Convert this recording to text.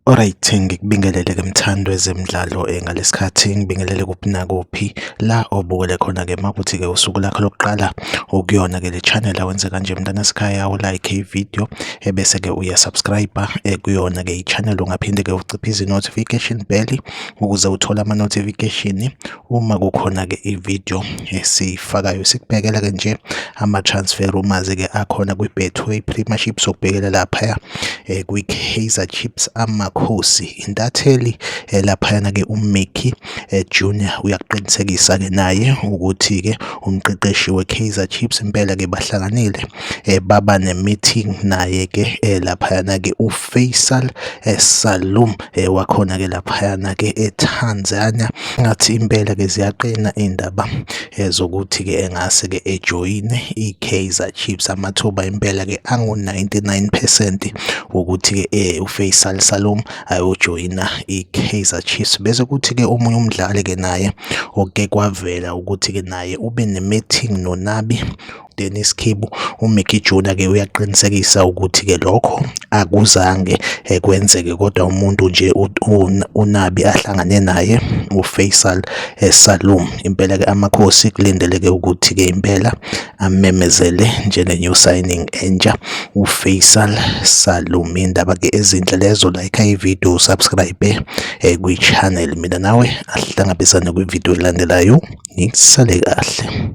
Alright, ngikubingelele-ke mthandi wezemidlalo ngalesikhathi ngibingelele kuphi nakuphi la obukele khona-ke makuthi-ke usuku lakho lokuqala ukuyona-ke le channel awenze kanje mntanasekhaya ulike i-video ebese-ke uyasubscribe kuyona-ke i-channel. Ungaphinde-ke uciphize i-notification bell ukuze uthole ama-notification uma kukhona-ke i-video esiyifakayo. Sikubhekela-ke nje ama-transfer rumors-ke akhona kwi-Betway Premiership, sokubhekela laphaya kwi-Kaizer Chiefs Amakhosi. Intatheli laphayana-ke uMickey Junior uyakuqinisekisa-ke naye ukuthi-ke umqeqeshi we-Kaizer Chiefs impela-ke bahlanganile baba ne-meeting naye-ke laphayana-ke uFaisal Salum wakhona-ke laphayana-ke eTanzania. Ngathi impela-ke ziyaqina iy'ndaba zokuthi-ke engase-ke ejoyine i-Kaizer Chiefs. Amathuba impela-ke angu-99% wokuthi-ke uFaisal Salum ayojoyina i-Kaizer Chiefs. Bese kuthi-ke omunye umdlali-ke naye oke kwavela ukuthi-ke naye ube ne-meeting noNabi Dennis Kibu, uMickey Junior ke uyaqinisekisa ukuthi-ke lokho akuzange kwenzeke, kodwa umuntu nje uNabi ahlangane naye uFaisal Salum. Impela-ke Amakhosi kulindeleke ukuthi-ke impela amemezele njenge-new signing entsha uFaisal Salum. Indaba-ke ezinhle lezo, like i-video, subscribe kwi-channel. Mina nawe ahlangabezane kwi-video elandelayo. Nisale kahle.